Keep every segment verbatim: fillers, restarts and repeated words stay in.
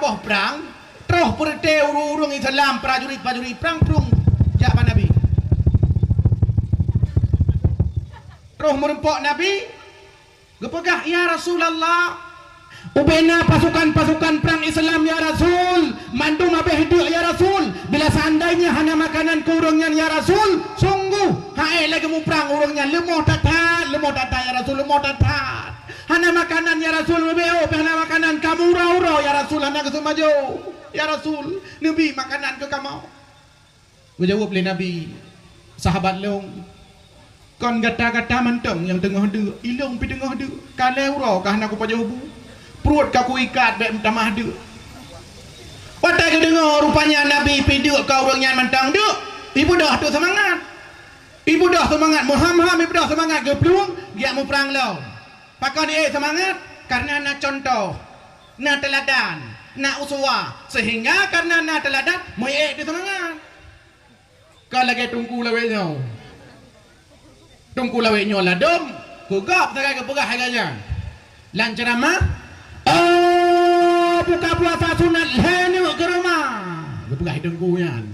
boh prang, troh peureuté ureuëng-ureuëng Islam, prajurit-prajurit prang prung jak bak Nabi. Troh meurumpok Nabi, geupeugah, "Ya Rasulullah, ubena pasukan-pasukan prang Islam, ya Rasul, mandum habéh deuk, ya Rasul. Bila seandainya hana makanan keu ureuëng nyan, ya Rasul, sungguh han ék lagée muprang ureuëng nyan, leumoh that-that, leumoh that-that, ya Rasul, leumoh that-that. Hana makanan, ya Rasul, leubeh oh, hana makanan, ka meuuroe-uroe, ya Rasul, hana geuseumajoe, ya Rasul, neubi makanan keu kamoe." Geujaweueb lé Nabi, "Sahabat lôn, kon gata-gata mantong nyang teungoh deuk, ilôn pih teungoh deuk. Ka lhée uroe ka hana kupajoh bu. Pruet ka kuikat bék meutamah deuk." Watée geudeungoe rupanya Nabi pih deuk keu ureuëng nyan mantong deuk, ibeudôh teuh seumangat. Ibeudôh seumangat, meuham-ham ibeudôh seumangat geuplueng, geujak muprang lom. Pakon ék seumangat? Kareuna na cuntoh, na teuladan, na uswah, seuhingga kareuna na teuladan, meuék teuh seumangat. Ka lagée Teungku Lawét nyoe. Teungku Lawét nyoe ladôm, keu gob sagai geupeugah lagée nyan. Lam ceuramah, "Oh, buka puasa sunat lhée neuk keu rumoh," geupeugah Teungku nyan.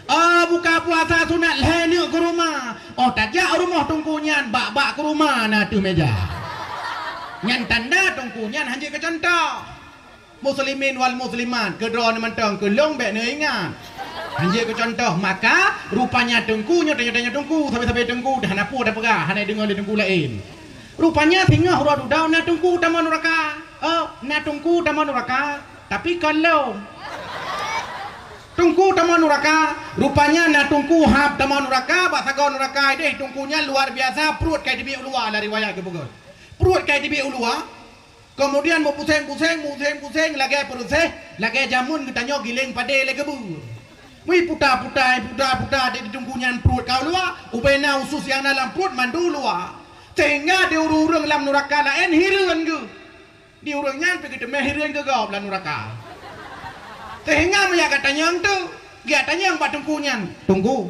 "Oh, buka puasa sunat lhée neuk keu rumoh." Oh, tajak u rumoh Teungku nyan, bak-bak keu rumoh na ateueh méja. Nyan tanda Teungku nyan hanjeuet keu cuntoh. Muslimin wal muslimat, keu droeneuh mantong, keu lôn bék neuingat. Hanjeuet keu cuntoh, maka rupanya Teungku nyoe, tanyoe-tanyoe Teungku, sabe-sabe Teungku, dah hana peue tapeugah, hana deungoe lé Teungku laén. Rupanya singoh uroe dudoe na Teungku tamong nuraka. Oh, na Teungku tamong nuraka, tapi kon lôn. Teungku tamong nuraka, rupanya na Teungku hab tamong nuraka, bak sagoe nuraka ideh Teungku nyan luar biasa, pruet kai teubiet u luwa, lam riwayat geupeugah. Pruet kai teubiet u luwa, keumudian meupuseng-puseng, meupuseng-puseng lagée peureuséh, lagée jameun geutanyoe giléng padé lé keubeue. Meuputa-puta, puta-puta di Teungku nyan pruet ka u luwa, ubena usus nyang na lam pruet mandum u luwa. Seuhingga di ureuëng-ureuëng lam nuraka laén hireuen geuh. Di ureuëng nyan pih geuteumé hireuen geuh gob lam nuraka. Seuhingga meujak geutanyong teuh, geutanyong bak Teungku nyan, "Teungku,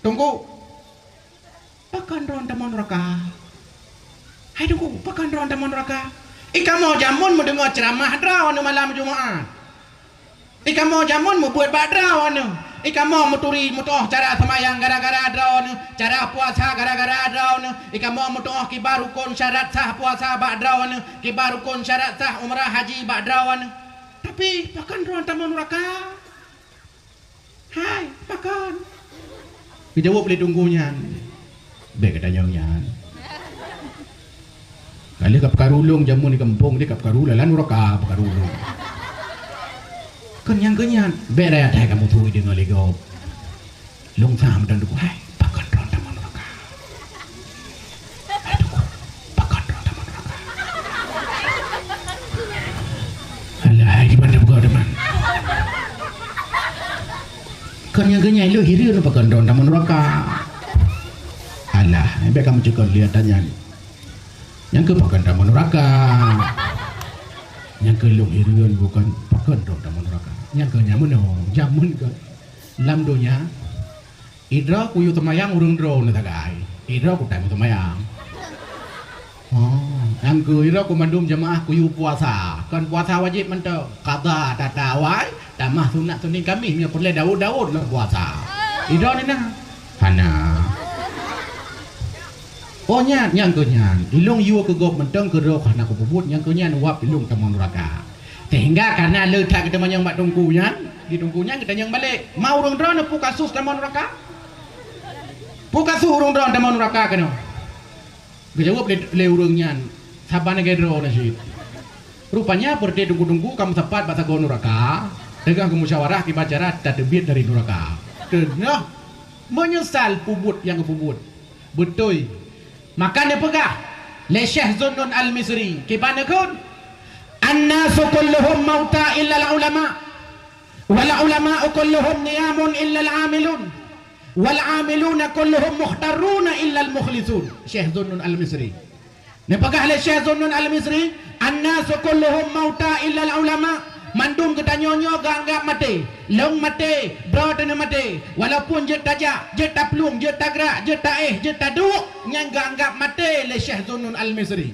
Teungku, pakon droeneuh tamong nuraka? Hai Teungku, pakon droeneuh tamong nuraka? I kamoe jameun meudeungoe ceuramah droeneuh malam Jumaat. I kamoe jameun meubuet bak droeneuh. I kamoe meuturi meutuoh cara seumayang gara-gara droeneuh, cara puasa gara-gara droeneuh. I kamoe meutuoh kiban rukon syarat sah puasa bak droeneuh, kiban rukon syarat sah umrah haji bak droeneuh. Tapi pakon droeneuh tamong nuraka? Hai, pakon?" Geujaweueb lé Teungku nyan, "Bék geutanyong nyan. Ka lheueh ka peukaru lôn jameun di gampông, di ka peukaru lam nuraka peukaru lôn." Kon nyang keu nyan, bék raya that kamoe turi deungoe lé gob. Lôn sa meudan Teungku, "Hai, pakon droeneuh tamong nuraka? Hai Teungku, pakon droeneuh tamong nuraka?" Alah, hai, di mana buka teman? Kon nyang keu nyan lôn hireuen, pakon droeneuh tamong nuraka? Alah, bék kamoe cukon lihat tanya. Nyang keu pakon tamong nuraka? Nyang keu lôn hireuen bukon pakon droeneuh tamong nuraka. Nyang keu nyan meunoe, jameun keu lam donya, idroe kuyue seumayang ureuëng droeneuh sagai. Idroe kutai meuseumayang. Oh, nyang keu idroe ku mandum jeumaáh kuyue puasa. Kon puasa wajéb mantong. Qadha tata awai, tamah sunat Senin Kamis meunyoe peureulée Daud-Daud lom puasa. Idroe neuh na? Hana. Oh nyan, nyang keu nyan, ilôn yue keu gob mantong keu droe hana kupeubuet, nyang keu nyan wab ilôn tamong nuraka. Sehingga kareuna le that geuteumanyong bak Teungku nyan, di Teungku nyan geutanyong balek, "Ma ureuëng droeneuh peue kasus tamong nuraka? Peue kasus ureuëng droeneuh tamong nuraka keunoe?" Geujaweueb lé, lé ureuëng nyan, "Saban lagée droeneuh cit." Rupanya peureuté Teungku-teungku ka meusapat bak sagoe nuraka, teungoh geumusyawarah kiban cara tateubiet dari nuraka. Teungoh meunyeusal peubuet nyang geupeubuet. Beutôi. Maka neupeugah lé Syekh Zunnun Al-Misri, kiban neukheun, "An-nasu kulluhum mauta illal ulama, wal ulama'u kulluhum niyamun illal amilun, wal amiluna kulluhum mukhtaruna illal mukhlisun." Syekh Zunnun Al-Misri. Neupeugah lé Syekh Zunnun Al-Misri, "An-nasu kulluhum mauta illal ulama." Mandum geutanyoe nyoe geuanggab maté. Lôn maté, droe teuh maté. Walaupun jeuet tajak, jeuet taplueng, jeuet tagrak, jeuet taéh, jeuet taduek, nyan geuanggab maté lé Syekh Zunnun Al-Misri.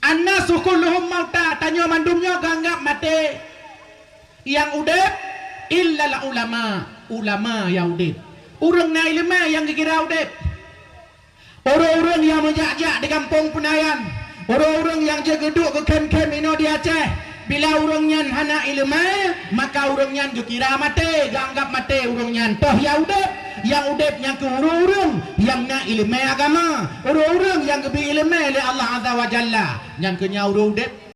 "An-nasu kulluhum mauta," tanyoe mandum nyoe geuanggab maté. Nyang udeb, illal ulama, ulama nyang udeb. Ureuëng na iéleumé nyang geukira udeb. Ureuëng-ureuëng nyang meujak-jak di gampông peunayan, ureuëng-ureuëng nyang jeuet geuduek geukhém-khém inoe di Aceh, bila ureuëng nyan hana iéleumé, maka ureuëng nyan geukira maté, geuanggab maté ureuëng nyan. Toh nyang udeb, nyang udeb nyang keuh ureuëng-ureuëng nyang na iéleumé agama, ureuëng-ureuëng nyang geubri iéleumé lé Allah Azza wa Jalla, nyan keuh nyang ureuëng udeb.